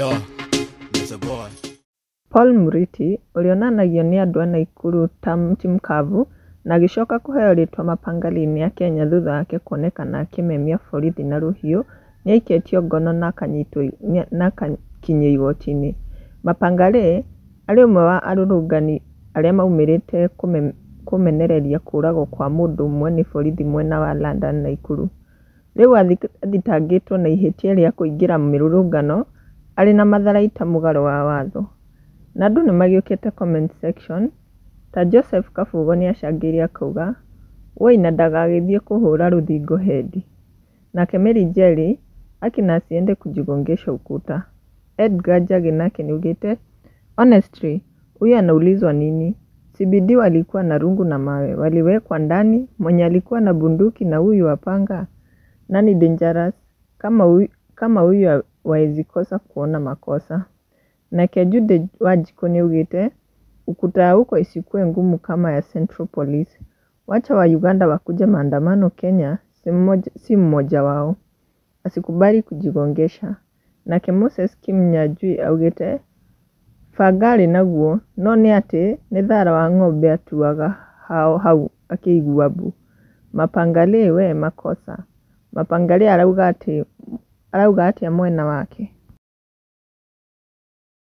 Yo, Mr. Boy. Paul Murithi, ũrĩa onanagio nĩ andũ a Naikuru ta Mti Mkavu na agĩcoka kũheo rĩtwa Mapangali nĩ a Kenya thutha wake kuonekana akĩmemia borithi na rũhiũ, nĩ aikĩtio ngono na akakinyio igoti-inĩ. Mapangali, arĩ ũmwe wa arũrũngani arĩa maumĩrĩte kũmenereria kũragwo kwa mũndũ ũmwe nĩ borithi mwena wa London, Naikuru. Rĩu athitangĩtwo na ihĩtia rĩa kũingĩra mĩrũrũngano arĩ na matharaita mũgarũ wa watho. Na andũ nĩ magĩũkĩte comment section ta Joseph Kabugo nĩacangĩire akauga, woi na ndagagĩthiĩ kũhũra rũthingo hendi. Nake Mary Njeri akina asiende kujigongesha ukuta. Edgar Njagi nake nĩaugĩte honestly huyu anaulizwa nini? CBD walikuwa na rungu na mawe, waliwekwa ndani, mwenye alikuwa na bunduki na huyu wa panga, nani dangerous? Kama huyu waezi kosa kuona makosa. Nake Jude Wanjikũ nĩaugĩte ukuta ya huko isikuwe ngumu kama ya Central Police. Wacha wa Uganda wakuje maandamano Kenya, si mmoja wao. Asikubali kujigongesha. Nake Moses Kim Nyajui augĩte banga arĩ naguo no nĩ atĩ nĩ thara wa ng'ombe atuaga hau akĩigua mbu. Mapangali we makosa. Mapangali arauga atĩa mwena wake?